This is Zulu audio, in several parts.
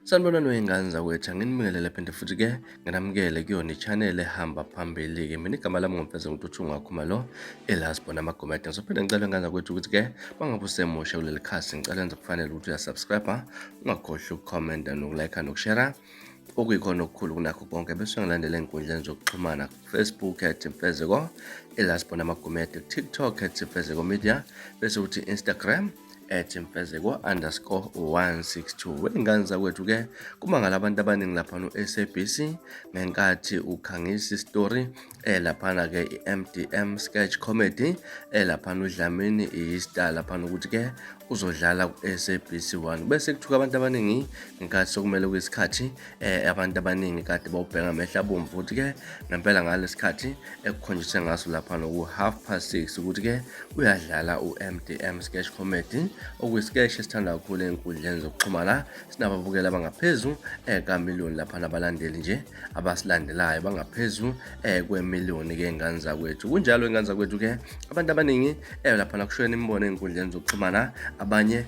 Sanibonani wey'ngane zakwethu, anginibingelele phinde futhi-ke nginamukele kuyona i-channel ehamba phambili-ke. Mina igama lami nguMfeze Ntuthunga Khumalo, eLasbona Amagumede. Ngizophinde ngicela ingane zakwethu ukuthi-ke mangabe usemusha kuleli khasi, ngicela enze kufanele ukuthi uyasubscribe, ungakhohlwa ukukhomenta nokulayikha nokushera okuyikhona okukhulu kunakho konke, bese ngilandela ey'nkundleni zokuxhumana Facebook @mfezeko eLasbona Amagumede, TikTok @mfezeko media, bese uthi Instagram @mfezeko_162. Wey'ngane zakwethu ke kumangala abantu abaningi laphana u-SABC ngenkathi ukhangisa isitori laphana ke i-MDM sketch comedy laphana uDlamini i-star laphana ukuthi ke uzodlala ku-SABC 1, bese kuthuka abantu abaningi ngenkathi sokumele kuyisikhathi abantu abaningi kade bawubheka ngamehlo abomvu ukuthi ke ngempela ngalesikhathi ekukhonjiswe ngaso lapha noku 6:30 ukuthi ke uyadlala u-MDM sketch comedy, okuyisikeshi esithandwa kakhulu ey'nkundleni zokuxhumana, sinababukeli abangaphezu kamiliyoni lapha nabalandeli nje abasilandelayo bangaphezu kwemiliyoni ke ngane zakwethu. Kunjalo ingane zakwethu ke abantu abaningi laphana kushona imibono ey'nkundleni zokuxhumana, abanye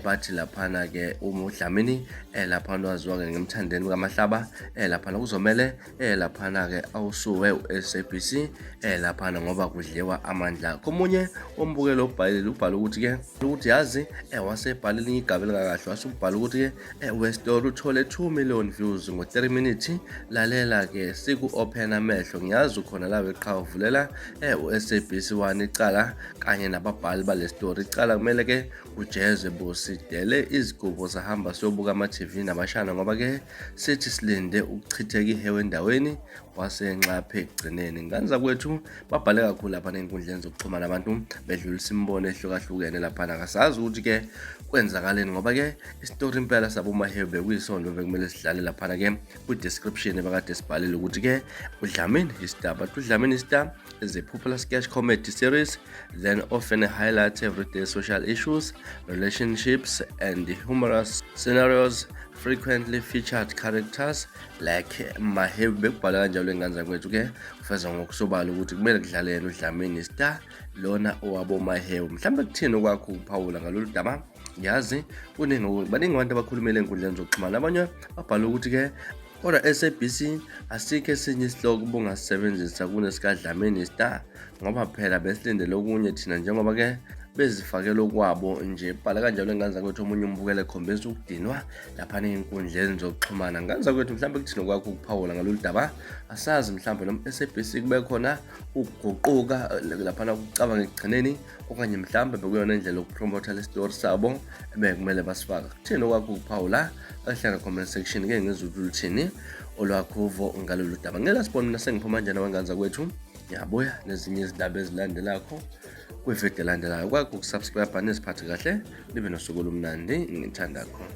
bathi laphana ke uma uDlamini laphana waziwa ke ngemthandeni kaMahlaba laphana kuzomele laphana ke awusuwe uSABC laphana ngoba kudliwa amandla. Komunye umbukelo ubhalile ubhala ukuthi ke ukuthi yazi wasebhala elinye igaba elingakahle, wasubhala ukuthi ke westory uthole 2 million views ngo 3 minutes. Lalela ke siku open amehlo, ngiyazi ukhona la weqhawe uvulela uSABC 1 icala kanye nababhali bale story icala, kumele ke ujeze bosidele izigubo sahamba siyobuka ama-TV nabashana ngoba ke sithi silinde ukuchitheka ihewe endaweni wasenxaphe ekugcineni. Ngane zakwethu babhale kakhulu laphana ey'nkundleni zokuxhumana, abantu bedlulisa imibono ehlukahlukene laphana. Akasazi ukuthi ke kwenzakaleni ngoba ke isitori impela sabomahewu bekuyisonto bekumele sidlale laphana ke kwi-description ebakade sibhalile ukuthi ke uDlamini istar, but uDlamini istar is a popular sketch comedy series then often highlights everyday social issues, relationships and humorous scenarios, frequently featured characters like Mahewu. Bekubhala kanjalo ingane zakwethu ke kufeza ngokusobala ukuthi kumele kudlale yena uDlamini star lona owabo Mahewu. Mhlawumbe kuthini okwakho ukuphawula ngalolu daba? Ngiyazi kuningi, baningi abantu abakhulumele ey'nkundleni zokuxhumana, abanye babhala ukuthi ke kodwa SABC asikho esinye isihloko ubungasisebenzisa kunesikaDlamini star ngoba phela besilindele okunye thina njengoba ke bezifakela okwabo nje. Bhala kanjalo ingane zakwethu, omunye umbukele ekhombisa ukudinwa laphana ey'nkundleni zokuxhumana. Ngane zakwethu mhlawumbe kuthina okwakho ukuphawula ngalolu daba, asazi mhlawumbe noma SABC kube khona ukuguquka laphana ukucabanga ekugcineni, okanye mhlawumbe bekuyona indlela yokupromotha le story sabo ebekumele basifaka. Kuthini okwakho ukuphawula? Ahlala comment section ke ngizwe ukuthi luthini olwakho uvo ngalolu daba. Ngeke sibone mina sengiphuma njena wengane zakwethu, ngiyabuya nezinye izindaba ezilandelakho kwividiyo elandelayo. Kwakho ukusubscribe, niziphathe kahle, nibe nosuku olumnandi, ngithanda khona.